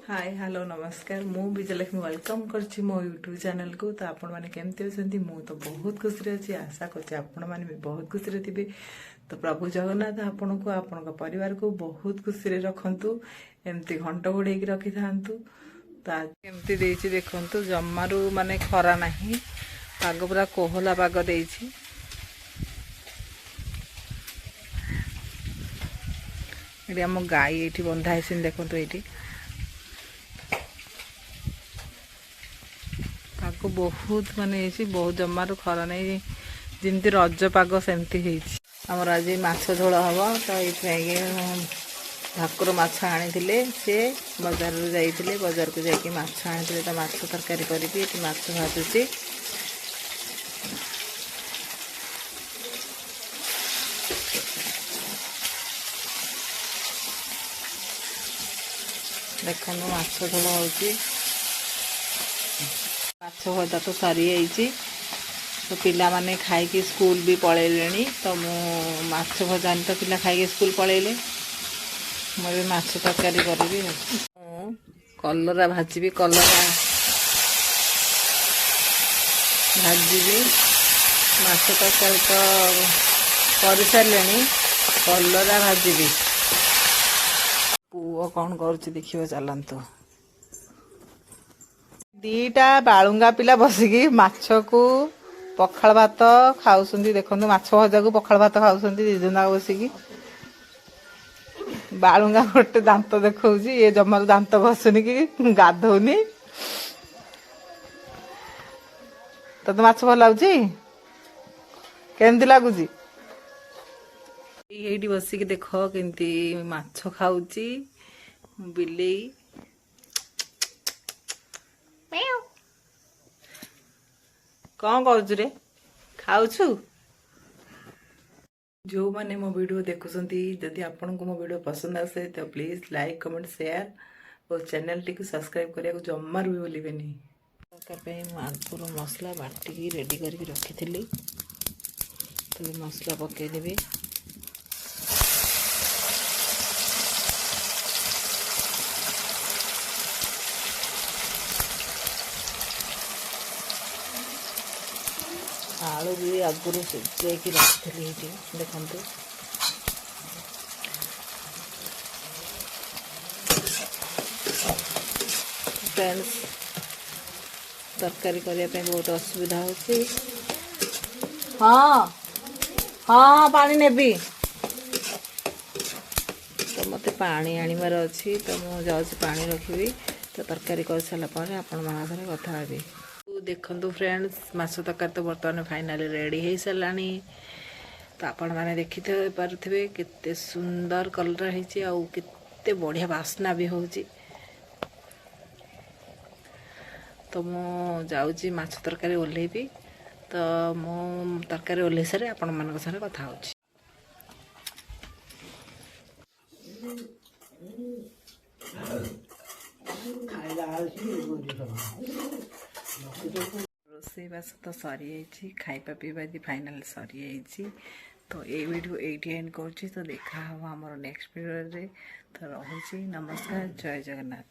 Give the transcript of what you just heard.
ହାଏ, hello, ନମସ୍କାର। ମୁଁ Vijayalakshmi welcome କରୁଛି ମୋ ୟୁଟ୍ୟୁବ୍ ଚ୍ୟାନେଲକୁ। ତ ଆପଣମାନେ କେମିତି ଅଛନ୍ତି? ମୁଁ ତ ବହୁତ ଖୁସିରେ ଅଛି। ଆଶା କରୁଛି ଆପଣମାନେ ବି ବହୁତ ଖୁସିରେ ଥିବେ। ତ ପ୍ରଭୁ ଜଗନ୍ନାଥ ଆପଣଙ୍କୁ, ଆପଣଙ୍କ ପରିବାରକୁ ବହୁତ ଖୁସିରେ ରଖନ୍ତୁ, ଏମିତି ଘଣ୍ଟ ଘୋଡ଼େଇକି ରଖିଥାନ୍ତୁ। ତ କେମିତି ଦେଇଛି ଦେଖନ୍ତୁ, ଜମାରୁ ମାନେ ଖରା ନାହିଁ, ପାଗ ପୁରା କୋହଲା ପାଗ ଦେଇଛି। ଏଠି ଆମ ଗାଈ ଏଇଠି ବନ୍ଧା ହେଇଛନ୍ତି, ଦେଖନ୍ତୁ ଏଇଠି। ପାଗ ବହୁତ ମାନେ ହେଇଛି, ବହୁତ ଜମାରୁ ଖରା ନାହିଁ, ଯେମିତି ରଜ ପାଗ ସେମିତି ହେଇଛି। ଆମର ଆଜି ମାଛ ଝୋଳ ହବ, ତ ଏଇଥିପାଇଁକି ଭାକୁର ମାଛ ଆଣିଥିଲେ। ସେ ବଜାରରୁ ଯାଇଥିଲେ, ବଜାରକୁ ଯାଇକି ମାଛ ଆଣିଥିଲେ, ତ ମାଛ ତରକାରୀ କରିବି। ଏଠି ମାଛ ଭାଜୁଛି। ଦେଖନ୍ତୁ, ମାଛ ଝୋଳ ହେଉଛି। ମାଛ ଭଜା ତ ସରିଯାଇଛି, ତ ପିଲାମାନେ ଖାଇକି ସ୍କୁଲ ବି ପଳେଇଲେଣି। ତ ମୁଁ ମାଛ ଭଜା ତ ପିଲା ଖାଇକି ସ୍କୁଲ ପଳେଇଲେ, ମୁଁ ଏବେ ମାଛ ତରକାରୀ କରିବି। ମୁଁ କଲରା ଭାଜିବି, କଲରା ଭାଜିବି। ମାଛ ତରକାରୀ ତ କରିସାରିଲେଣି, କଲରା ଭାଜିବି। ପୁଅ କ'ଣ କରୁଛି ଦେଖିବ, ଚାଲନ୍ତୁ। ଦିଟା ବାଳୁଙ୍ଗା ପିଲା ବସିକି ମାଛକୁ ପଖାଳ ଭାତ ଖାଉଛନ୍ତି। ଦେଖନ୍ତୁ, ମାଛ ଭଜାକୁ ପଖାଳ ଭାତ ଖାଉଛନ୍ତି ଦି ଜଣ ଯାକ ବସିକି। ବାଳୁଙ୍ଗା ଗୋଟେ ଦାନ୍ତ ଦେଖଉଛି, ଇଏ ଜମାରୁ ଦାନ୍ତ ଘଷୁନି କି ଗାଧଉନି। ତତେ ମାଛ ଭଲ ଲାଗୁଛି? କେମିତି ଲାଗୁଛି? ଏଇଠି ବସିକି ଦେଖ କେମିତି ମାଛ ଖାଉଛି ବିଲେଇ। କଣ କରୁଛୁ ରେ? ଖାଉଛୁ? ଯେଉଁମାନେ ମୋ ଭିଡ଼ିଓ ଦେଖୁଛନ୍ତି, ଯଦି ଆପଣଙ୍କୁ ମୋ ଭିଡ଼ିଓ ପସନ୍ଦ ଆସେ, ତ ପ୍ଲିଜ୍ ଲାଇକ୍, କମେଣ୍ଟ, ସେୟାର ଓ ଚ୍ୟାନେଲଟିକୁ ସବସ୍କ୍ରାଇବ୍ କରିବାକୁ ଜମାରୁ ବି ଭୁଲିବେନି। ତରକାରୀ ପାଇଁ ମୁଁ ଆଗରୁ ମସଲା ବାଟିକି ରେଡ଼ି କରିକି ରଖିଥିଲି, ତ ମସଲା ପକାଇଦେବି। ଆଳୁ ବି ଆଗରୁ ସିଝେଇକି ରଖିଥିଲି ଏଇଠି, ଦେଖନ୍ତୁ। ଫ୍ରେଣ୍ଡସ୍, ତରକାରୀ କରିବା ପାଇଁ ବହୁତ ଅସୁବିଧା ହେଉଛି। ହଁ, ପାଣି ନେବି। ତ ମୋତେ ପାଣି ଆଣିବାର ଅଛି, ତ ମୁଁ ଯାଉଛି ପାଣି ରଖିବି। ତ ତରକାରୀ କରିସାରିଲା ପରେ ଆପଣମାନଙ୍କ ସାଙ୍ଗରେ କଥା ହେବି। ଦେଖନ୍ତୁ ଫ୍ରେଣ୍ଡସ୍, ମାଛ ତରକାରୀ ତ ବର୍ତ୍ତମାନ ଫାଇନାଲି ରେଡ଼ି ହେଇସାରିଲାଣି। ତ ଆପଣମାନେ ଦେଖି ପାରୁଥିବେ କେତେ ସୁନ୍ଦର କଲର୍ ହେଇଛି ଆଉ କେତେ ବଢ଼ିଆ ବାସ୍ନା ବି ହେଉଛି। ତ ମୁଁ ଯାଉଛି ମାଛ ତରକାରୀ ଓହ୍ଲେଇବି। ତ ମୁଁ ତରକାରୀ ଓହ୍ଲେଇ ସାରି ଆପଣମାନଙ୍କ ସାଙ୍ଗରେ କଥା ହେଉଛି। ଖାଇଲା ରୋଷେଇବାସ ତ ସରିଯାଇଛି, ଖାଇବା ପିଇବା ବି ଫାଇନାଲ୍ ସରିଯାଇଛି। ତ ଏଇ ଭିଡ଼ିଓ ଏଇଠି ଏଣ୍ଡ କରୁଛି। ତ ଦେଖା ହେବ ଆମର ନେକ୍ସଟ ଭିଡ଼ିଓରେ। ତ ରହୁଛି, ନମସ୍କାର, ଜୟ ଜଗନ୍ନାଥ।